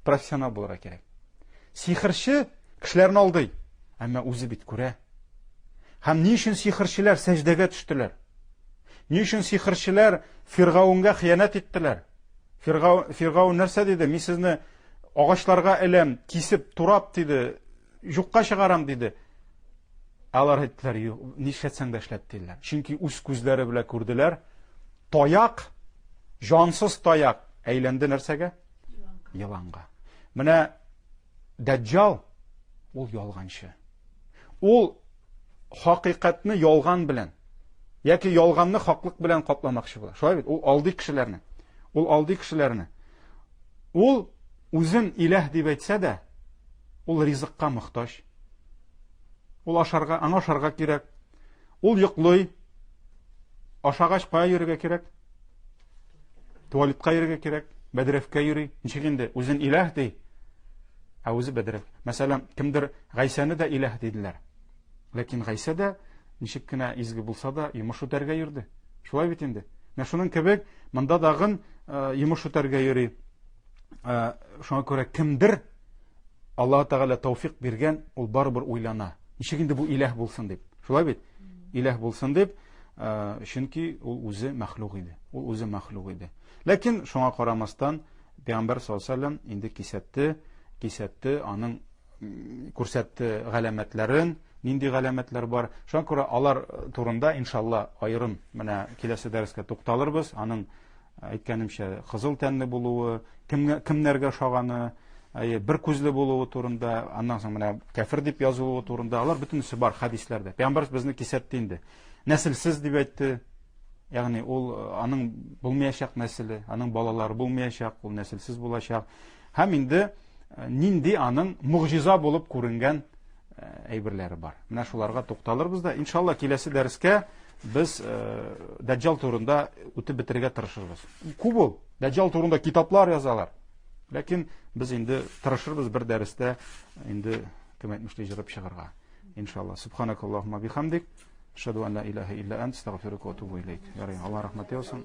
профессионал булырга кирәк. Сихерче кешеләрне алдый, әмма үзе бит күрә. Һәм ни өчен сихерчеләр сәҗдәгә төштеләр? Ни өчен сихерчеләр Фиргаунга хыянәт иттеләр? Фиргаун, Фиргаун нәрсә диде? Мин сезне агачларга эләм, кисеп, турап диде, юкка чыгарам диде. Алар әйттеләр, юк, нишләтсәң дә эшләт диделәр. Чөнки үз күзләре белән күрделәр. Таяк, җансыз таяк әйләнде нәрсәгә? Еланга. Менә Дәҗҗал ул ялганчы. Ул хакыйкатьне ялган белән яки ялганны хаклык белән капламакчы була. Шулай бит, ул алдый кешеләрне. Ул алдый кешеләрне. Ул үзен иләһ дип әйтсә дә, ул ризыкка мохтаҗ. Ул ашарга, аңа ашарга кирәк. Ул йоклый. Ашагач кая йөрергә кирәк? Туалетка йөрергә кирәк. Бәдрәфкә йөри. Ничек инде? Үзен иләһ ди. Ә үзе бәдрәф. Мәсәлән, кемдер Гайсәне дә иләһ диделәр. Ләкин Гайсә дә ничек кенә изге булса да, йомыш үтәргә йөрде. Шулай бит инде. Менә шуның кебек монда дагын э, йомыш үтәргә йөри. Э, шуңа күрә кемдер Аллаһ Тәгалә тәүфик биргән, ул барыбер уйлана. Ничек инде бу иләһ булсын дип. Шулай бит? Иләһ булсын дип, э, чөнки ул үзе мәхлук иде. Ул үзе мәхлук иде. Ләкин шуңа карамастан Пәйгамбәр саллаллаһу алейһи ва инде кисәтте, кисәтте, аның күрсәтте галәмәтләрен, нинди галәмәтләр бар. Шуңа күрә алар турында иншалла аерым менә киләсе дәрескә тукталырбыз. Аның әйткәнемчә, кызыл тәнле булуы, кемгә, кемнәргә ошаганы, әйе, бер күзле булуы турында, аннан соң менә кәфер дип язылуы турында, алар бөтенесе бар хәдисләрдә. Пәйгамбәр безне кисәтте инде. Нәселсез дип әйтте. Ягъни ул э, аның булмаячак нәселе, аның балалары булмаячак, ул нәселсез булачак. Һәм инде э, нинди аның могҗиза булып күренгән әйберләре бар. Менә шуларга тукталырбыз да, иншалла, киләсе дәрескә без Дәҗҗал турында үтеп бетерергә тырышырбыз. Күп ул. Дәҗҗал турында китаплар язалар. Ләкин без инде тырышырбыз бер дәрестә инде кем әйтмешли җырып чыгарга. Иншалла. Субханакаллахумма бихамдик. Ашһаду ан ла илаһа илля ант, астагфирука ва атубу илейк. Ярый, Алла рәхмәте яусын.